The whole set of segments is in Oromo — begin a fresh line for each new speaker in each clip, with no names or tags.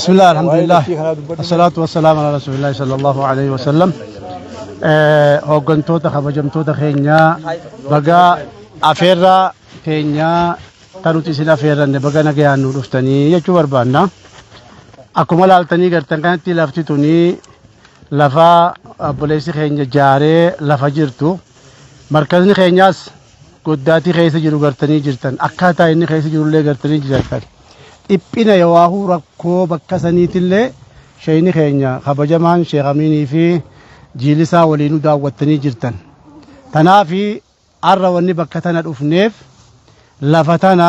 Bismillah, alhamdulillah, asalaatu wassalaam ala rasuulillahi sallallahu alaihi wasallam. Hooggantoota kabajamtoota keenyaa, baga afeerraa keenyaa kan nuti isin afeerranne baga nagayaan nu dhuftanii jechuu barbaanna. Akkuma laaltanii gartan kanatti lafti tuni lafa obboleessi keenya jaaree lafa jirtu. Markazni keenyaas goddaatii keessa jiru gartanii jirtan. Akkaataa inni keessa jirullee gartanii jirtan. Dhiphina yawaahuu rakkoo bakka saniitillee sheeyni keenya kabajamaan Sheekh Amiinii fi jiilisaa waliinuu daawwattanii jirtan. Tanaafi har'a wanni bakka tana dhufneef lafa tana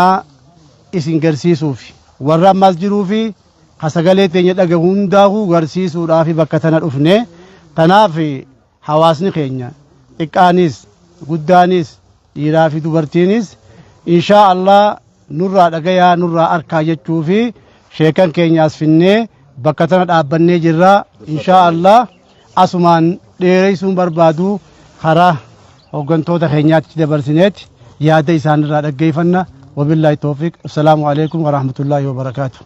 isin garsiisuufi warra ammas jiruu fi ka sagalee teenya dhagahu hundaa'uu garsiisuudhaafi bakka tana dhufne. Tanaaf hawaasni keenya xiqqaanis guddaanis dhiiraa fi dubartiinis inshaa Allah nurraa dhagayaa nurraa arkaa jechuu fi sheekan keenya as finnee bakka tana dhaabbannee jirra. Inshaa Allah asumaan dheeressuun barbaadu karaa hooggantoota keenyaatti dabarsineeti yaada isaanirraa dhaggeeffanna. Wabillaahi tawfiiq. Assalaamu alaikum warahmatullaahi wabarakaatu.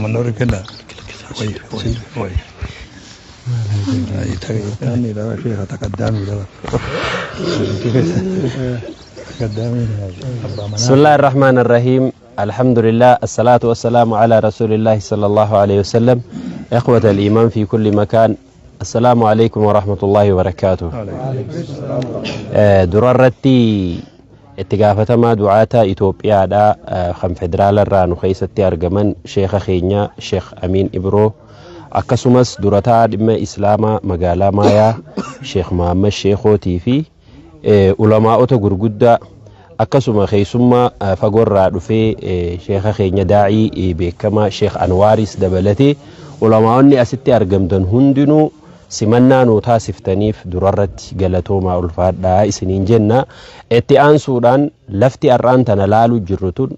Mannoori kenna. Wayi wayi wayi.
بسم الله الرحمن الرحيم، الحمد لله، الصلاة والسلام على رسول الله صلى الله عليه وسلم. إخوة الإيمان في كل مكان، السلام عليكم ورحمة الله وبركاته. Durarratti itti gaafatamaa du'aata Itoophiyaadha kan federaala irraa nu keessatti argaman sheeka keenya Sheekh Amiin Ibroo, akkasumas durataa dhimma Islaamaa magaalaa Maayaa Sheekh Muhammad Sheekootii fi ulamaa'ota gurguddaa, akkasuma keessummaa fagoorraa dhufee sheeka keenya daa'ii beekamaa Sheekh Anwaaris dabalatee ulamaa'onni asitti argamtan hundinuu simannaa nuu taasiftaniif durarratti galatoomaa, ulfaadhaa isiniin jenna. Itti aansuudhaan lafti har'aan tana laaluu jirru tun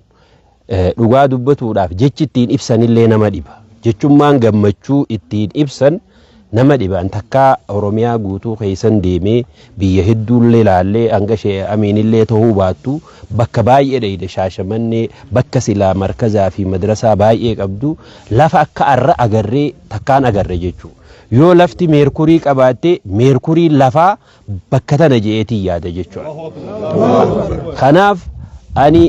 dhugaa dubbatuudhaaf jechi ittiin ibsanillee nama dhiba. Jechummaan gammachuu ittiin ibsan nama dhiba. Takkaa Oromiyaa guutuu keessan deemee biyya hedduullee laallee hanga ishee Amiinillee ta'uu baattu bakka baay'ee dheeyde. Shaashamannee bakka silaa markazaa fi madrasaa baay'ee qabdu lafa akka arra agarree takkaan agarre jechuudha. Yoo lafti meerkurii qabaatte meerkuriin lafaa bakka tana je'eetiin yaada jechuudha. Kanaaf ani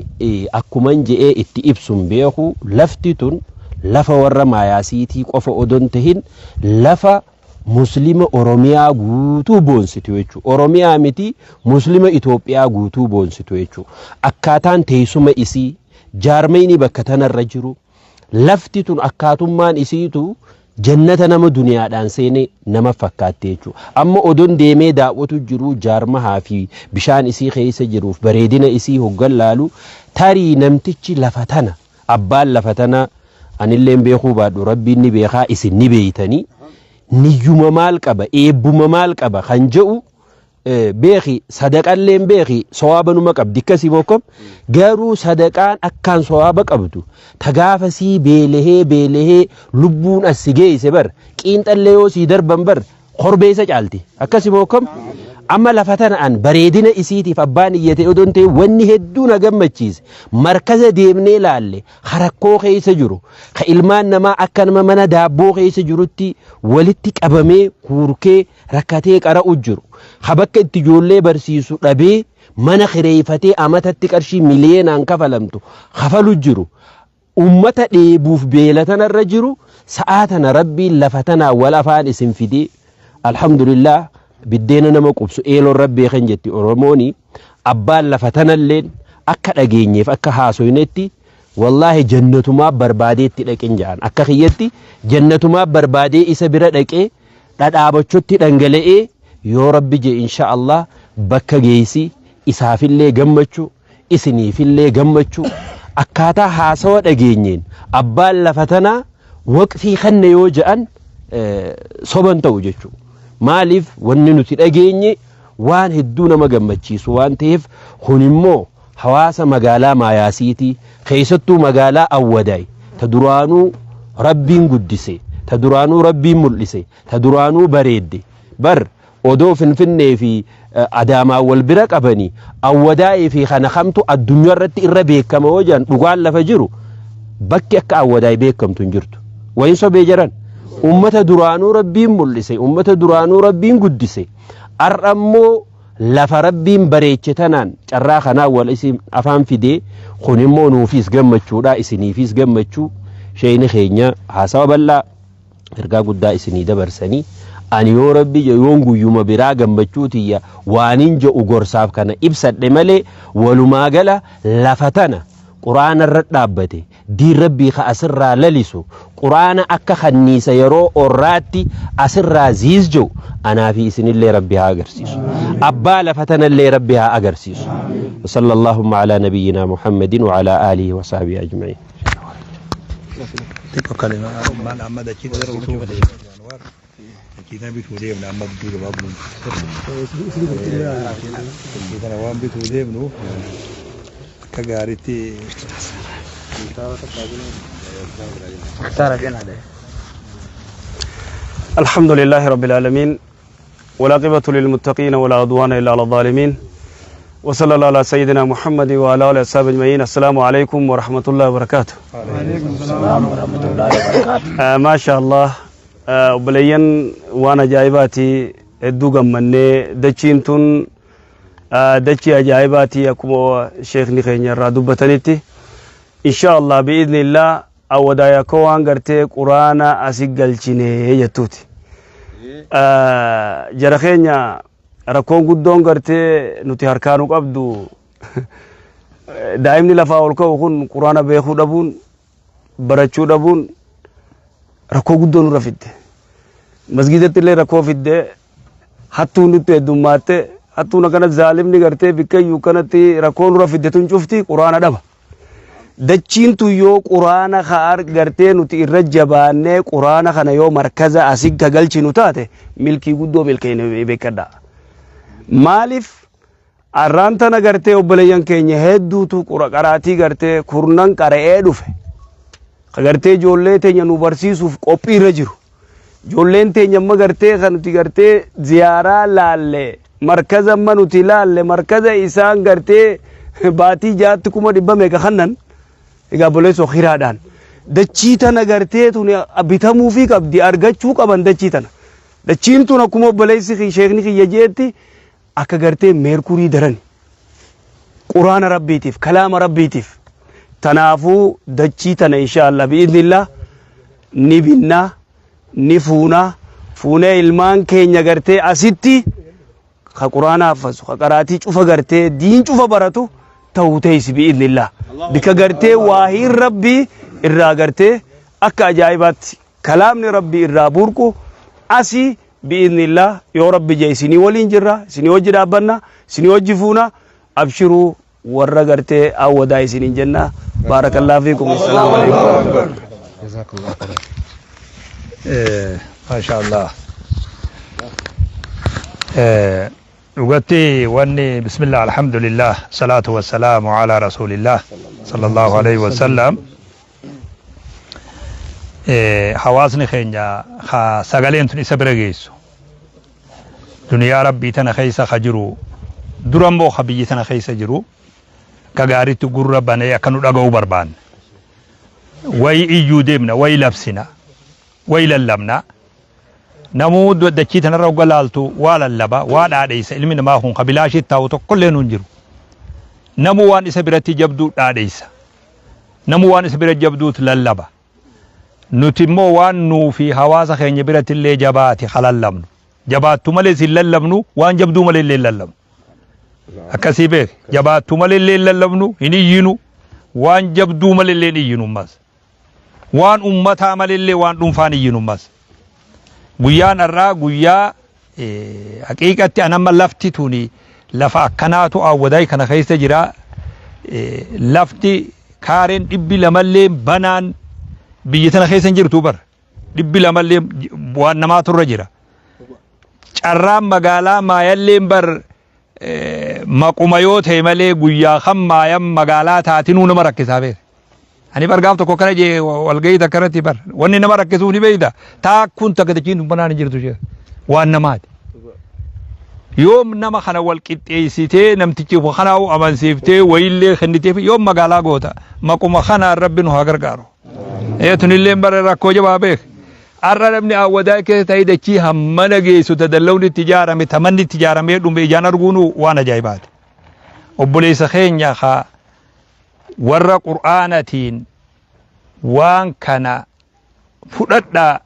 akkuman je'ee itti ibsun beeku, lafti tun lafa warra Maayaasiitii qofa odon tahin lafa Muslima Oromiyaa guutuu boonsitu jechuudha. Oromiyaa miti, Muslima Itoophiyaa guutuu boonsitu jechuudha. Akkaataan teessuma isii, jaarmayni bakka tanarra jiru, lafti tun akkaatummaan isiitu jannata nama duniyaadhaan seene nama fakkaatte jechuudha. Amma odon deemee daawwatu jiru jaarmahaa fi bishaan isii keessa jiruuf bareedina isii hoggan laalu, tarii namtichi lafa tana, abbaan lafa tana, anilleen beekuu baadhu Rabbiin ni beekaa, isin ni beeytanii, niyyuma maal qaba, eebbuma maal qaba kan jedhu beeki. Sadaqalleen beeki sawaaba numa qabdi akkasii mokkam, garuu sadaqaan akkaan sawaaba qabdu ta gaafa sii beelehee beelehee lubbuun as si geesse bar qiinxallee yoo sii darban bar korbeessa caalti akkasii mokkam. Amma lafa tana an bareedina isiitiif abbaan iyyate odoon ta'e wanni hedduu na gammachiise markaza deemnee laalle, harakkoo keessa jiru ka ilmaan namaa akka nama mana daabboo keessa jirutti walitti qabamee huurkee rakkatee qara'u jiru, ka bakka itti ijoollee barsiisu dhabee mana kireeffatee amatatti qarshii miliyoonaan kafalamtu kafalu jiru, ummata dheebuuf beela tanarra jiru. Sa'aa tana Rabbiin lafa tanaa wal afaan isin fidee, alhamdulillah. Biddeena nama qubsu eeloon Rabbii kan jetti Oromooni. Abbaan lafa tanalleen akka dhageenyeef akka haasoynetti wallaahi jannatumaa barbaadee itti dhaqin jedhan. Akka kiyyatti jannatumaa barbaadee isa bira dhaqee dhadhaabachutti dhangala'ee yoo Rabbi je insha Allah bakka geessi isaafillee gammachuu, isiniifillee gammachuu. Akkaataa haasawa dhageenyeen abbaan lafa tanaa waqfii kanne yoo je'an soban ta'u jechuudha. Maaliif, wanni nuti dhageenye waan hedduu nama gammachiisu waan ta'eef. Kun immoo hawaasa magaalaa Maayaasiitii, keessattuu magaalaa Awwadaay ta duraanuu Rabbiin guddise, ta duraanuu Rabbiin mul'ise, ta duraanuu bareedde bar. Odoo Finfinnee fi Adaamaa wal bira qabanii Awwadaayii fi kana kamtu addunyaa irratti irra beekama yoo jedhan, dhugaan lafa jiru Bakki akka Awwadaay beekamtu hin jirtu. Wayin sobee jiran ummata duraanuu Rabbiin mul'ise, ummata duraanuu Rabbiin guddise. Har'a immoo lafa Rabbiin bareeche tanaan carraa kanaan wal isin afaan fidee, kun immoo nuufis gammachuudha, isiniifis gammachuu. Sheeyni keenya haasawa bal'aa ergaa guddaa isinii dabarsanii, ani yoo Rabbi jedhu yoon guyyuma biraa gammachuu tiyya waanin jedhu gorsaaf kana ibsadhe malee, walumaa gala lafa tana Quraana irra dhaabbate, diin Rabbii ka asirraa lalisu, Quraana akka kanniisa yeroo orraatti asirraa ziiz jedhu anaa fi isinillee Rabbi haa agarsiisu. Abbaa lafa tanallee Rabbi haa agarsiisu. وصلى اللهم على نبينا محمد وعلى آله وصحبه أجمعين.
Xiqqoo kalima maal amma dachii dachii tana bituu deemna, amma bituu gabaabduun dachii tana waan bituu deemnu akka gaariitti.
الحمد لله رب العالمين، والعاقبة للمتقين، ولا عدوان إلا على الظالمين، وصلى الله على سيدنا محمد وعلى آله وصحبه أجمعين. السلام عليكم ورحمة الله وبركاته.
وعليكم السلام ورحمة الله وبركاته.
ما شاء الله، obboleeyyan, waan ajaa'ibaati, hedduu gammannee. Dachiin tun dachii ajaa'ibaati, akkuma sheekni keenya irraa dubbatanitti. Insha Allah, bi'iznillah, Awwadaay akka waan gartee Quraana asi galchine jettuuti. Jara keenya, rakkoon guddoon gartee nuti harkaanu qabdu, daa'imni lafaa ol ka'u kun Quraana beekuu dhabuun, barachuu dhabuun rakkoo guddoo nurra fidde. Masgidatti illee rakkoo fidde, hattuun nutti heddummaatte, hattuun akkana zaalimni gartee bikkayyuu kanatti rakkoo nurra fidde tun cufti Quraana dhaba. Dachiin tun yoo Quraana ka gartee nuti irra jabaannee Quraana kana yoo markaza asii ka galchinu taate, milkii guddoo milkeenya beekadha. Maaliif arraan tana gartee obboleeyyan keenya hedduutu qaraatii gartee kurnan qara'ee dhufe. Ka gartee ijoollee teenya nu barsiisuuf qophii irra jiru. Ijoolleen teenya amma gartee kan nuti gartee ziyaaraa laalle, markaza amma nuti laalle, markaza isaan gartee baatii 6tti 100,000 meeqa kannan egaa obboleessoo hiraadhaan dachii tana gartee tun bitamuufii qabdi, argachuu qaban dachii tana. Dachiin tun akkuma obboleessi sheekni kiyya jeetti akka gartee meerkurii darani. Quraana Rabbiitiif, kalaama Rabbiitiif. Tanaafuu dachii tana insha Allah, bi'iznillah, ni binnaa, ni fuunaa, fuunee ilmaan keenya gartee asitti ka Quraana haffasu, ka qaraatii cufa gartee diin cufa baratu ta'uu teessi bi'iznillah. Bika gartee waahiin Rabbii irraa gartee akka ajaa'ibaatti kalaamni Rabbii irraa burqu asii bi'iznillah yoo Rabbi je isinii waliin jirra, isinii wajji dhaabbanna, isinii wajji fuuna, abshiruu warra gartee Awwadaa isiniin jenna. Baarakallaa fiikum. Assalaamu alaikum.
Maasha Allah. Dhugatti wanni, bismillah, alhamdulillah, salaatu wassalaamu ala rasulillah sallallahu alaihi wasallam. Hawaasni keenya ka sagaleen tun isa bira geessu, duniyaa Rabbii tana keessa ka jiru, dura immoo ka biyyi tana keessa jiru, akka gaariitti gurra banee akka nu dhaga'uu barbaanna. Wayi iyyuu deemna, wayi labsina, wayi lallabna. Namuu dachii tanarra hogga laaltu waa lallaba, waa dhaadheessa. Ilmi namaa kun ka bilaashii taa'u tokkollee nuun jiru. Namuu waan isa biratti jabduu dhaadheessa. Namuu waan isa bira jabduut lallaba. Nuti immoo waan nuu fi hawaasa keenya biratti illee jabaate ha lallabnu. Jabaattu malee hin lallabnu, waan jabduu malee illee hin lallabnu. Akkasii beek, jabaattu malee illee hin lallabnu, hin iyyinu, waan jabduu malee illee hin iyyinu ammas. Waan ummataa malee illee waan dhuunfaan iyyinu ammas. Guyyaan har'aa guyyaa haqiiqatti anamma lafti tuni lafa akkanaatu Awwadaay kana keessa jira. Lafti kaareen 200llee banaan biyya tana keessa hin jirtu bara. 200llee waan namaatu irra jira. Carraan magaalaa maayalleen bar maquma yoo ta'e malee guyyaa kan maayan magaalaa taatinuu nama rakkisaa beeka. Ani bar gaaf tokko akkana jee walgahii takka irratti, bar wanni nama rakkisuuf ni beekta. Taakkuun takka dachiin banaan hin jirtu ishee waan namaati. Yoom nama kana wal qixxeessitee namtichi kanaa'u amansiiftee wayillee kenniteef yoom magaalaa goota? Maquma kanaan Rabbi nu haa gargaaru. Tunillee bara rakkoo jabaa beek. Har'a namni Awwadaa keessa ta'ee dachii hammana geessu tadallawni itti ijaarame tamanni itti ijaaramee dhume ijaan arguun waan ajaa'ibaati. Obboleessa keenya haa warra Qur'aanatiin waan kana fudhadhaa,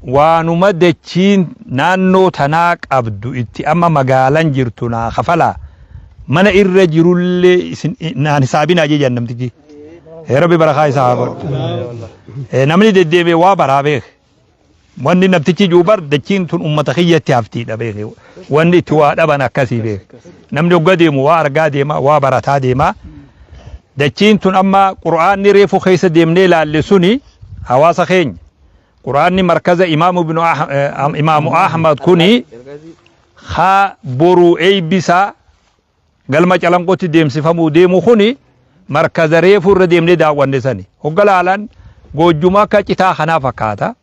waanuma dachiin naannoo tanaa qabdu itti amma magaalan jirtu naa kafalaa, mana irra jirullee isin naan hisaabinaa jedhan namtichi. Rabbi barakaa isaa haa godhu. Namni deddeebi'ee waa baraa beek. Wanni namtichi jiru bar dachiin tun ummata kiyyatti haftiidha beek. Wanni itti waa dhaban akkasii beek. Namni hogga deemu waa argaa deema, waa barataa deema. Dachiin tun amma Qur'aanni reefu keessa deemnee ilaalle suni hawaasa keenya. Qur'aanni markaza Imaamu ibnu Imaamu Ahmad kuni haa boruu eeybisaa galma Calanqootti deemsifamuu deemu kuni markaza reefu irra deemnee daawwanne sani. Hogga laalan goojjuma akka citaa kanaa fakkaata.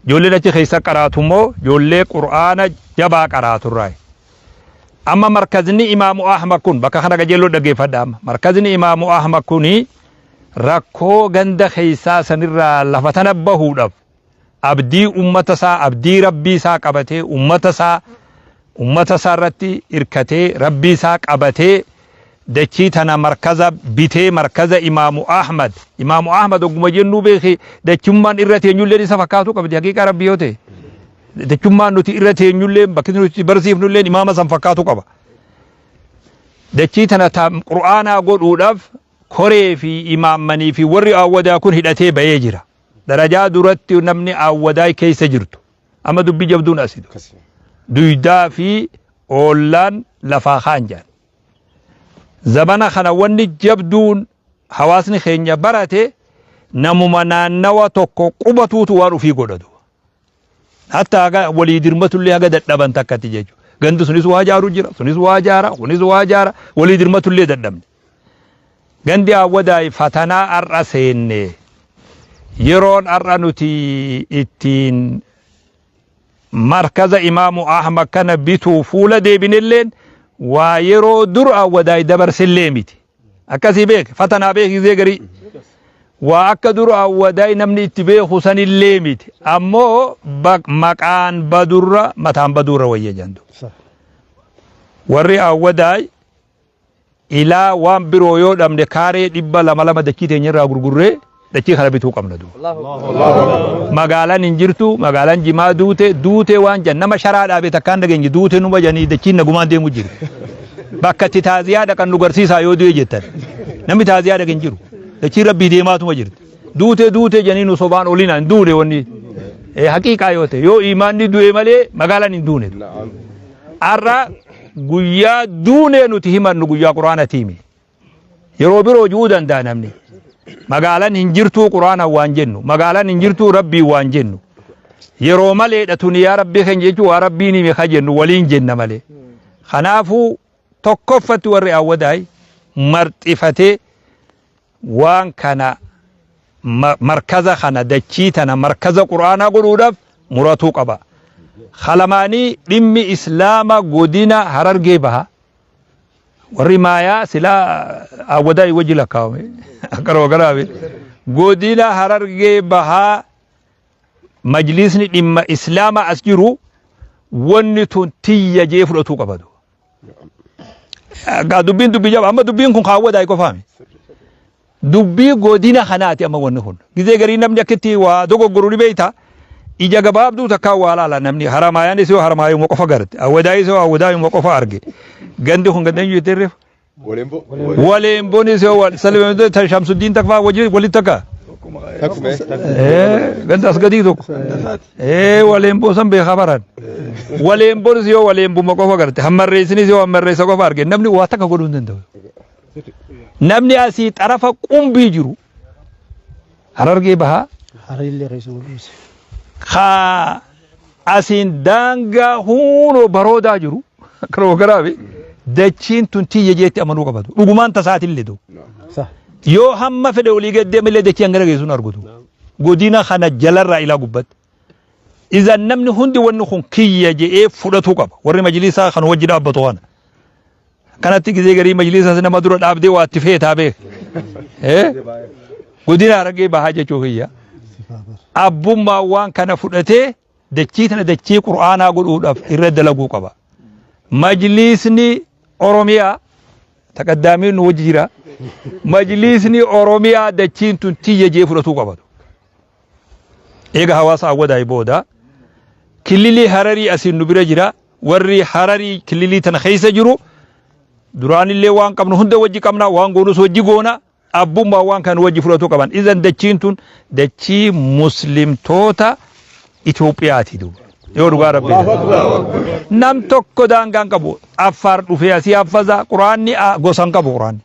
Ijoolleen achi keessa qaraatu immoo ijoollee Qur'aana jabaa qaraaturraayi. Amma markazni Imaamu Ahmad kun bakka kana qajeelloo dhaggeeffadha amma. Markazni Imaamu Ahmad kuni rakkoo ganda keessaa sanirraa lafa tana bahuudhaaf abdii ummata isaa, abdii Rabbii isaa qabatee, ummata isaa irratti hirkatee, Rabbii isaa qabatee, dachii tana markaza bitee, markaza Imaamu Ahmad. Imaamu Ahmad ogguma jennuu beeki, dachummaan irra teenyullee isa fakkaatu qabdi, haqiiqaa Rabbii yoo ta'e. Dachummaan nuti irra teenyullee, bakki nuti barsiifnullee imaama san fakkaatu qaba. Dachii tana Qur'aanaa godhuudhaaf koree fi imaammanii fi warri Awwadaa kun hidhatee bahee jira. Darajaa duratti namni Awwadaa keessa jirtu. Amma dubbii jabduun asitu. Duydaa fi oollaan lafaa kaan jedhan. Zamana kana wanni jabduun hawaasni keenya barate namuma naannawa tokko qubatuutu waan ofii godhatu. Hatta haga walii dirmatullee haga dadhaban takkatti jechuudha. Gandi sunis waa jaaru jira, sunis waa jaara, kunis waa jaara, walii dirmatullee dadhabne. Gandi Awwadaay fatanaa har'a seenne, yeroon har'a nuti ittiin markaza Imaamu Ahmad kana bituu fuula deebinelleen waa yeroo dur Awwadaay dabarsellee miti. Akkasii beek, fatanaa beek gizee garii. Waa akka dur Awwadaay namni itti beeku sanillee miti. Ammoo maqaan badurra mataan badurra wayya jantu. Warri Awwadaay ilaa waan biroo yoo dhabne kaaree 200 lama dachii teenya irraa gurgurree dachii kana bituu qabna duuba. Magaalaan hin jirtu, magaalaan Jimaa duute, duute waan jan nama sharaa dhaabe takkaan dhageenye, duute numa janii dachiin nagumaan deemu jiru. Bakka itti taaziyaa dhaqan nu garsiisaa yoo du'e jettan. Namni taaziyaa dhaqe hin jiru. Dachiin Rabbii deemaatuma jirti. Duute duute janii nu sobaan olina hin duune wanni. Haqiiqaa yoo ta'e, yoo imaanni du'e malee magaalaan hin duune. Har'a guyyaa duunee nuti himannu guyyaa Quraana tiimi. Yeroo biroo ji'uu danda'a namni. Magaalaan hin jirtuu Quraana waan jennu. Magaalaan hin jirtuu Rabbii waan jennu. Yeroo maleedha tuni yaa Rabbii keenya jechuun waa Rabbiin hime ka jennu waliin jenna malee. Kanaafuu tokkoffatti warri Awwadaay marxifatee waan kana, markaza kana, dachii tana markaza Quraanaa godhuudhaaf muratuu qaba. Kalamaanii dhimmi Islaama godina Harargee Baha. Warri Maayaa silaa Awwadaay wajji lakkaawame. Akkanuma kanaafi. Godina Harargee Bahaa majlisni dhimma Islaama as jiru wanni tun tiyya jee fudhatuu qabatu. Gaa dubbiin dubbii jaba, amma dubbiin kun kaawwadaay qofaami. Dubbii godina kanaati amma wanni kun. Gizee garii namni akkitti waa dogoggoru ni beekta. Ija gabaabduu takkaa waa laala namni, Haramaayaanis yoo Haramaayuma qofa garte. Awwadaayis yoo Awwadaayuma qofa arge. Gandi kun ganda eenyu jettee reefu? Waleembonis yoo wal Salmee Shamsuddiin takfaa wajjin walitti takka. Ganda as gadii tokko. Waleemboo san beekaa baran. Waleembonis yoo waleembuma qofa garte. Hammarreessinis yoo hammarreessa qofa arge. Namni waa takka godhuu hin danda'u. Namni asii xarafa Qumbii jiru Harargee Bahaa
Hariillee keessa mul'ise.
Ka asiin daangaa huunoo baroodaa jiru kanuma kanaafi dachiin tun tiyya jeetti amanuu qabatu. Dhugumaan tasaatillee ta'u. Yoo hamma fedhe olii gad deemillee dachii hangana geessu hin argatu. Godina kana jalarraa ilaa gubbatti. Izan namni hundi wanni kun kiyya je'ee fudhatuu qaba. Warri majlisaa kan wajji dhaabbatu kana. Kanatti gizee garii majlisaa nama dura dhaabdee waa itti feetaa beek. Godina Harargee Bahaa jechuu kiyya. Abbummaa waan kana fudhatee dachii tana dachii Qur'aanaa godhuudhaaf irra dalaguu qaba. Majliisni Oromiyaa taqaddaamiin nu wajji jira. Majliisni Oromiyaa dachiin tun tiyya jee fudhatuu qaba. Eega hawaasa Awwadaay booda killilii Hararii asiin nu bira jira. Warri Hararii killilii tana keessa jiru duraanillee waan qabnu hunda wajji qabna, waan goonus wajji goona. Abbummaa waan kan wajji fudhatuu qaban. Izan dachiin tun dachii muslimtoota Itoophiyaati duuba. Yoo dhugaa rabbii. Nam tokko daangaan qabu. Affaar dhufee asii haffaza. Quraanni gosa hin qabu quraanni.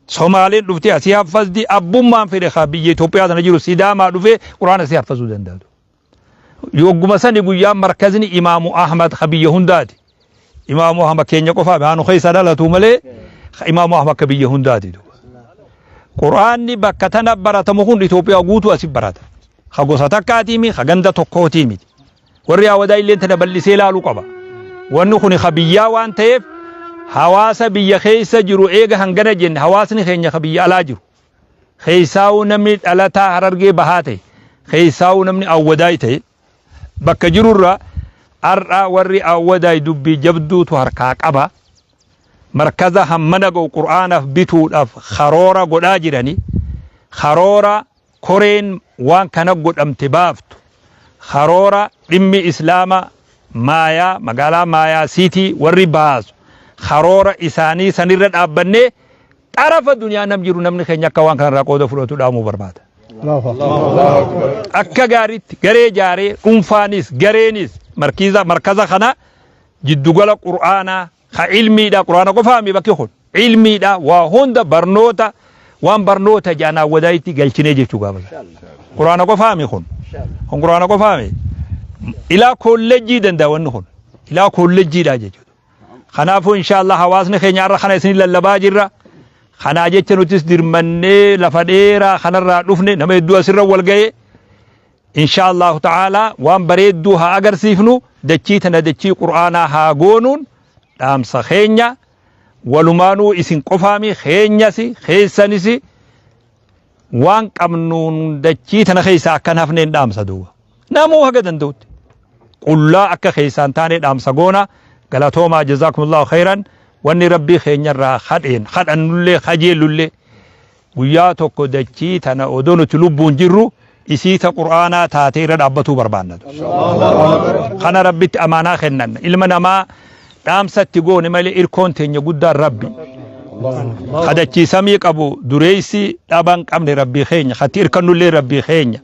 Somaaleen dhuftee asii haffazdi. Abbummaan fedhe kaa biyya Itoophiyaa tana jiru Sidaamaa dhufee quraana asii haffazuu danda'a. Yogguma sani guyyaan markazni Imaamu Ahmad ka biyya hundaati. Imaamu Ahmad keenya qofaa haanu keessa dhalatu malee Imaamu Ahmad ka biyya hundaati. Quraanni bakka tana baratamu kun Itoophiyaa guutuu asi barata. Ka gosa takkaatii miti, ka ganda tokkootii miti. Warri Awadaa illee tana bal'isee ilaaluu qaba. Wanni kun ka biyyaa waan ta'eef hawaasa biyya keessa jiru eega hangana jenne hawaasni keenya ka biyya alaa jiru. Keessaawuu namni dhalataa Harargee Bahaa ta'e, keessaawuu namni Awwadaay ta'e bakka jirurraa har'a warri Awwadaay dubbii jabduutu harkaa qaba. Markaza hammana ga'u Qur'aanaaf bituudhaaf karoora godhaa jirani. Karoora koreen waan kana godhamte baaftu. Karoora dhimmi Islaama Maayaa, magaalaa Maayaa Siitii warri baasu karoora isaanii sanirra dhaabbannee xarafa duniyaa nam jiru namni keenya akka waan kanarraa qooda fudhatu dhaamuu barbaada. Akka gaariitti garee jaaree dhuunfaanis gareenis markiiza markaza kana jiddugala qur'aanaa ka ilmiidha qur'aana qofaa mi bakki kun ilmiidha waa hunda barnoota waan barnoota jaanaa wadaayitti galchinee jechuu gaafa qur'aana qofaa mi kun kun qur'aana qofaa mi ilaa koolleejjii danda'a wanni kun ilaa koolleejjiidha jechuudha. Kanaafuu inshaallah hawaasni keenya har'a kana isin lallabaa jirra. Kanaa jecha nutis dirmannee lafa dheeraa kanarraa dhufne nama hedduu asirra wal ga'e. Inshaallahu ta'aalaa waan bareedduu haa agarsiifnu dachii tana dachii qur'aanaa haa goonuun dhaamsa keenya walumaanuu isin qofaami keenyas keessanis waan qabnuun dachii tana keessa akka hin hafneen dhaamsa duuba. Namuu haga danda'utti. Qullaa akka keessaan taane dhaamsa goona. Galatoomaa jazaakumullahu khayran. Wanni rabbii keenyarraa kadheen kadhannullee kajeellullee guyyaa tokko dachii tana odoo nuti lubbuun jirru isii ta qur'aanaa taatee irra dhaabbatuu barbaanna. Kana rabbitti amaanaa kennanna. Ilma namaa dhaamsa itti goone malee irkoon teenya guddaan rabbi. Kadachii samii qabu dureessi dhaban qabne rabbii keenya. Katti irkannullee rabbii keenya.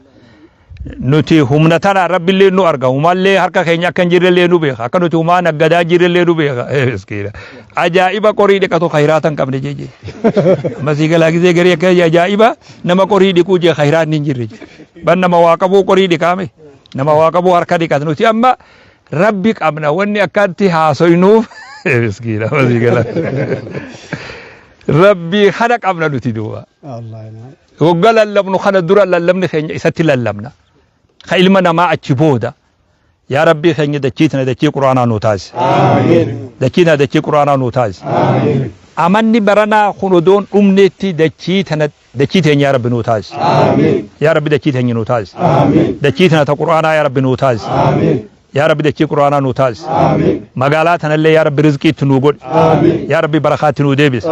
Nuti humna tanaan rabbillee nu arga. Humallee harka keenya akka hin jirrellee nu beeka. Akka nuti humaa naggadaa jirrellee nu beeka. Miskiina. Ajaa'iba qorii dhiqatu khayraata hin qabne jee. Amma sii galaa gisee garii akka ajaa'iba nama qorii dhiquu jee khayraanni hin jirre jee. Ban nama waa qabuu qorii dhiqaame. Nama waa qabuu harka dhiqata. Nuti amma Rabbi qabna wanni akkatti haasoynuuf miskiina amma sii galaa. Rabbii kana qabna nuti duuba. Wagga lallabnu kana dura lallabni keenya isatti lallabna. Ka ilma namaa achi booda. Yaa Rabbii keenya dachii tana dachii Qur'aanaa nuu taasisi. Dachii tana dachii Qur'aanaa nuu taasisi. Amanni baranaa kun odoon dhumneetti dachii tana dachii teenya yaa Rabbi nuu taasisi. Yaa Rabbi dachii teenya nuu taasisi. Dachii tana ta Qur'aanaa yaa Rabbi nuu taasisi. Yaa Rabbi dachii Qur'aanaa nuu taasisi. Magaalaa tanallee yaa Rabbi rizqiitti nuu godhi. Yaa Rabbi barakaatti nuu deebisi.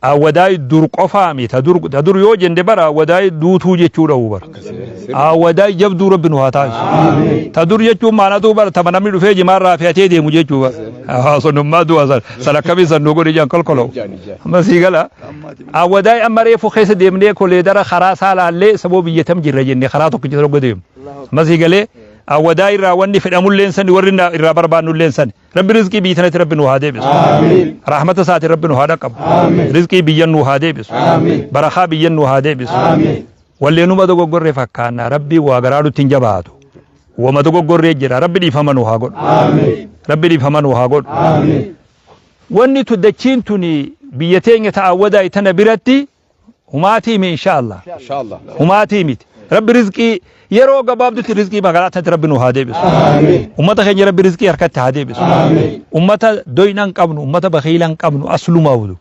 Awwadaay dur qofaa mi ta dur ta dur yoo jenne bara awwadaay duutuu jechuu dha'uu bara. Awwadaay jabduu rabbi nu haa taasisu. Ta dur jechuun maanatuu bara tama namni dhufee jimaarraa fe'atee deemu jechuu bara. Haasonummaa du'a san san akkamii san nu godhi jan kolkoloo. Amma sii gala. Awwadaay amma reefu keessa deemnee koleedara karaa isaa laallee saboo biyya tam jirra jenne karaa tokkicha tokko deemu. Amma sii galee awwadaay irraa wanni fedhamulleen sani warri irraa barbaannulleen sani. Rabbi rizqii biyya tanatti Rabbi nu haa deebisu. Rahmata isaatiin Rabbi nu haa dhaqqabu. Rizqii biyyan nu haa deebisu. Barakaa biyyan nu haa deebisu. Walleenuma dogoggorree fakkaanna Rabbi waa garaa nutti hin jabaatu. Wama dogoggorree jira Rabbi dhiifama nu haa godhu. Rabbi dhiifama nu haa godhu. Wanni tu dachiin tuni biyya teenya ta'a wadaa tana biratti humaatii mi insha Allah. Humaatii miti. Rabbi rizqii Yeroo gabaabdutti rizqii magaalaa tanatti Rabbi nu haa deebisu. Ummata keenya Rabbi rizqii harkatti haa deebisu. Ummata doyna hin qabnu, ummata bakiila hin qabnu aslumaa wudu.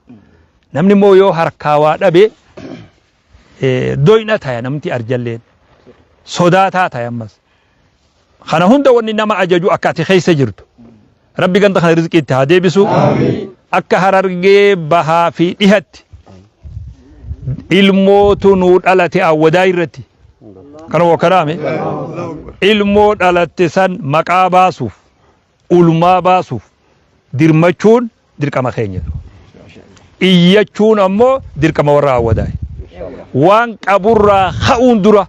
Namni immoo yoo harkaa waa dhabe doyna taya namti arjalleen. Sodaataa taya ammas. Kana hunda wanni nama ajaju akka ati keessa jirtu. Rabbi ganda kana rizqii itti haa deebisu. Akka Harargee bahaa fi dhihatti ilmootu nuu dhalate awwadaa irratti. Kana wakkaraame ilmoo dhalatte san maqaa baasuuf ulmaa baasuuf dirmachuun dirqama keenya. Iyyachuun ammoo dirqama warra awwadaa. Waan qaburraa ka'uun dura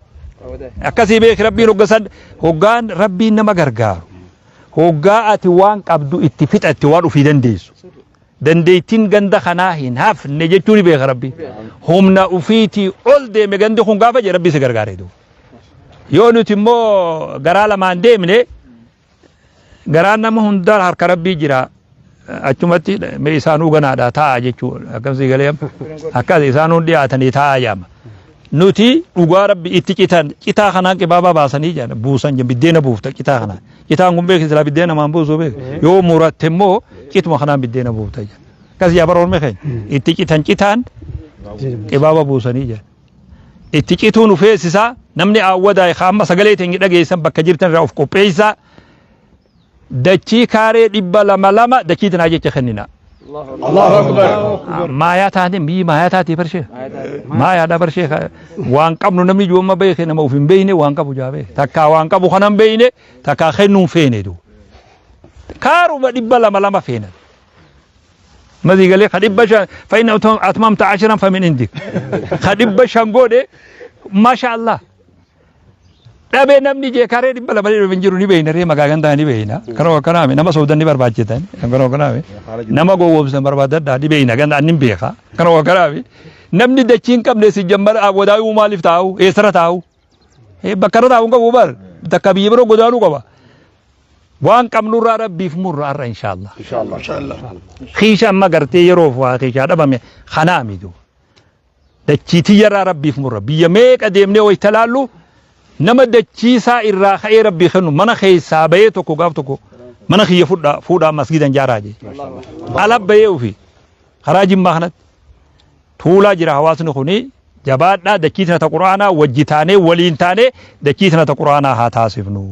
akkasii beeki Rabbiin hoggasan hoggaan Rabbiin nama gargaaru. Hoggaa ati waan qabdu itti fixatte waan ofii dandeessu. Dandeettiin ganda kanaa hin hafne jechuu ni beeka Rabbi. Humna ofiitii ol deeme gandi kun gaafa jedhe Rabbi si gargaaree duuba. Yoo nuti immoo garaa lamaan deemne garaan nama hundaa harka Rabbii jira. Achumatti mee isaanuu ganaadha taa'a jechuu akkamsii galee amma akkas isaanuu dhiyaatanii taa'a jedhama. Nuti dhugaa Rabbi itti citan citaa kanaan qibaabaa baasanii jedhan buusan jedhan biddeena buufta citaa kanaan. Citaan kun beeki silaa biddeena namaan buusuu beeki. Yoo muratte immoo cituma kanaan biddeena buufta jedhan. Akkas yaa bara ormi keenya itti citan citaan qibaaba buusanii jedhan. Itti cituu nu feesisaa namni aawwadaa amma sagalee teenya dhageessan bakka jirtan irraa of qopheessaa. Dachii kaaree 200 lama dachii tanaa jecha kennina.
Allahu Akbar.
Maayaa taate biyyi maayaa taatee barshee. Maayaadha barshee waan qabnu namni ijoomma beeke nama of hin beekne waan qabu jaa beeke. Takkaa waan qabu kana hin beekne takkaa kennuu hin feene du. Kaaruma 200 lama feena. Mazii galee ka 500 fa'in atmamta ashiran famin indik. Ka 500 godhe masha Allah. Dhabee namni jee karee 200 dhibba hin jiru ni beeyna ree magaa gandaa ni beeyna. Kanoo akkanaami nama soodan ni barbaachitan. Kanoo akkanaami nama gowwoomsan barbaadadhaa ni beeyna ganda annin beeka. Kanoo akkanaami namni dachii hin qabne si jammara wadaayuu maaliif taa'u eessarra taa'u. Bakka irra taa'u hin qabu bar takka biyya biroo godaanuu qaba. Waan qabnurraa rabbiif murra har'a inshaallah. Kiisha amma gartee yeroof waa kiishaa dhabame kanaami duuba. Dachii tiyyarraa Rabbiif murra. Biyya meeqa deemnee wayta laallu nama dachii isaa irraa ka'ee Rabbii kennu mana keessaa bahee tokko gaaf tokko mana kiyya fudhaa fuudhaa masgiidan jaaraa jee. Ala bahee ofii karaa jimmaa kanatti tuulaa jira hawaasni kuni jabaadhaa dachii tana ta qur'aanaa wajji taanee waliin taanee dachii tana ta qur'aanaa haa taasifnu.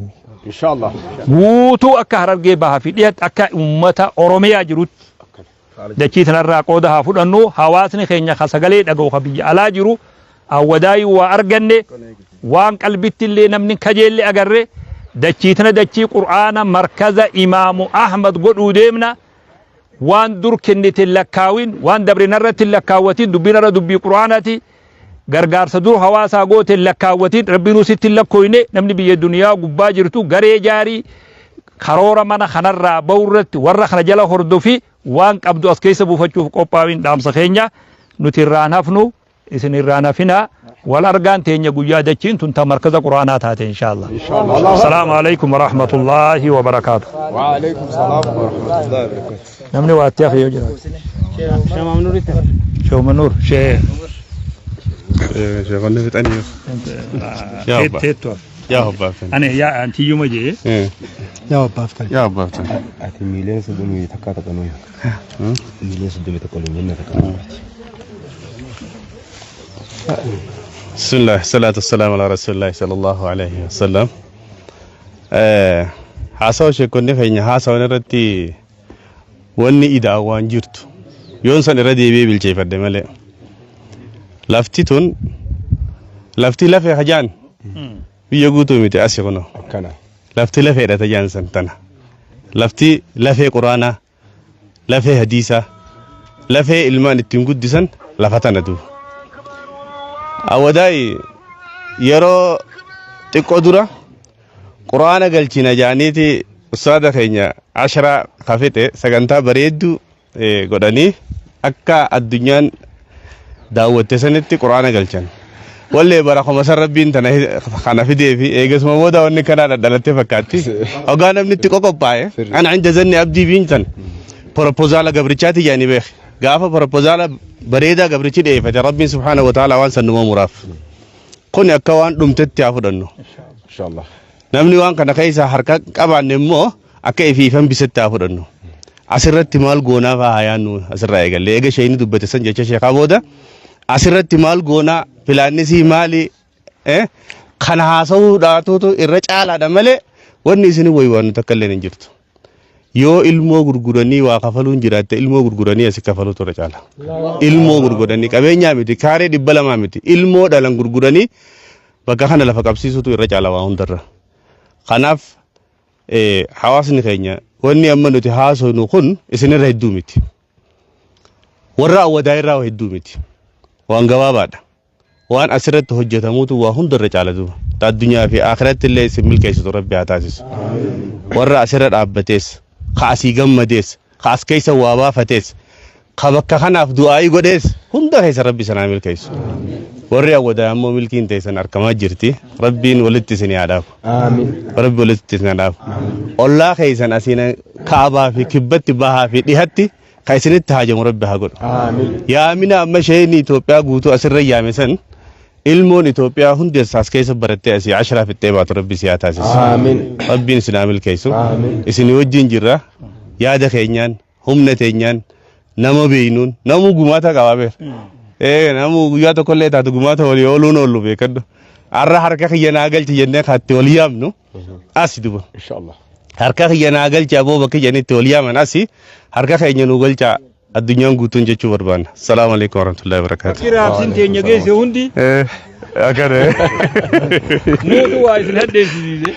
Inshallah.
Guutuu akka Harargee bahaa fi dhihatti akka uummata Oromiyaa jirutti Dachii tanarraa qooda haa fudhannu. Hawaasni keenya ka sagalee dhaga'u ka biyya alaa jiru awwadaayii waa arganne waan qalbitti illee namni kajeelle agarre dachii tana dachii qur'aana markaza imaamu Ahmad godhuu deemna. Waan dur kennite hin lakkaawin waan dabre narratti hin lakkaawwatin dubbiin irra dubbii qur'aanaati. Gargaarsa dur hawaasaa goote hin lakkaawwatin rabbinuu sitti hin lakkooyne namni biyya duniyaa gubbaa jirtu garee jaarii karoora mana kanarraa ba'u irratti warra kana jala hordofi waan qabdu as keessa buufachuuf qophaa'in dhaamsa keenya nuti irraan hafnu isin irraan hafinaa wal argaan teenya guyyaa dachiin tun ta markaza quraanaa taate inshaallah. Assalaamu alaikum warahmatullaahi wabarakaatu.
Waalaikum salaam warahmatullahi wabarakatuh.
Namni waa itti hafe yoo jiraate. Sheekh Manuur Sheekh
Sheekonni fixanii. Yaa abbaa.
Teettu hafe.
Yaa abbaa.
Ani yaa antiyyuma jee.
Yaa abbaaf ta'e.
Yaa abbaa.
Ati miiliyoona soddomii takkaa takka nuyi. Miiliyoona soddomii tokko nuyi jenna takka nuyi.
Bismillah, salaatu wassalamu ala rasulillahi sallallahu alaihi wasallam. Haasawa sheekonni keenya haasawan irratti wanni ida'an waan jirtu yoon san irra deebi'ee bilcheeffadhe malee. Lafti tun lafti lafee hajaan biyya guutuu miti asi kunoo.
Akkana.
Lafti lafeedha tajaan san tana. Lafti lafee quraanaa, lafee hadiisaa, lafee ilmaan ittiin guddisan lafa tana duuba. Awwadaayi yeroo xiqqoo dura Qur'aana galchina jaaniiti ustaada keenya ashraa ka fixe sagantaa bareedduu godhanii akka addunyaan daawwatte sanitti qur'aana galchan. Wallee bara kuma san rabbiin tana kana fidee fi eegasuma booda wanni kanaa dhadhalatte fakkaatti. Ogaa namni itti qoqophaa'e ana inda zanni abdii biin tan propozaala gabrichaati jaanii beek. Gaafa propozaala bareedaa gabrichi dhiyeeffate rabbiin subhaanahu wa ta'ala waan san numa muraaf. Kuni akka waan dhumtetti haa fudhannu.
Inshallah.
Namni waan kana keessa harka qabaanne immoo akka ifiif hambisetti haa fudhannu. Asirratti maal goonaa fa'aa haa yaannu asirraa eegalle. Eega sheeyni dubbate san jecha sheekaa booda asirratti maal goonaa pilaannisii maali kana haasa'uu dhaatuutu irra caalaadha malee wanni isin waywaannu takka illee hin jirtu. Yoo ilmoo gurguranii waa kafaluun jiraatte ilmoo gurguranii asi kafaluutu irra caala. Ilmoo gurguranii qabeenyaa miti kaaree 200 miti ilmoo dhalan gurguranii bakka kana lafa qabsiisuutu irra caala waa hundarra. Kanaaf hawaasni keenya wanni amma nuti haasofnu kun isinirra hedduu miti. Warra awwadaa irraa hedduu miti. Waan gabaabaadha. Waan asirratti hojjetamuutu waa hundarra caala duuba. Ta addunyaa fi akhiratti illee isin milkeessitu Rabbi haa taasisu. Warra asirra dhaabbatees, ka asii gammadees, ka as keessa waa baafatees, ka bakka kanaaf du'aa'ii godhees hunda keessa Rabbi isin haa milkeessu. Warri awwadaa ammoo milkiin teessan arkamaa jirti. Rabbiin walitti isin haa dhaabu. Rabbi walitti isin haa dhaabu. Ollaa keessan asiin kaabaa fi kibbatti bahaa fi dhihatti ka isinitti haajamu Rabbi haa godhu. Yaamina amma isheen Itoophiyaa guutuu asirra yaame san ilmoon Itoophiyaa hundi as keessa barattee asii ashiraa fixxee baatu Rabbi si haa taasisu. Rabbiin isin haa milkeessu. Isin wajjin jirra yaada keenyaan humna teenyaan nama beeynuun namuu gumaata qabaa beera. Ee namuu guyyaa tokkollee taatu gumaata walii ooluun oollu beekadhu. Har'a harka kiyya naa galchi jennee kaatti wal yaamnu asi duba.
Inshallah.
Harka kiyya naa galchi aboo bakki jedhanii itti wal yaaman asi harka keenya nuu galchaa addunyaan guutuun jechuu barbaanna. Salaamu alaikum warahmatullahi wabarakatuh.
Bakki raabsin teenya geesse hundi
Akkana.
nuutu waa isin hadheessisiise.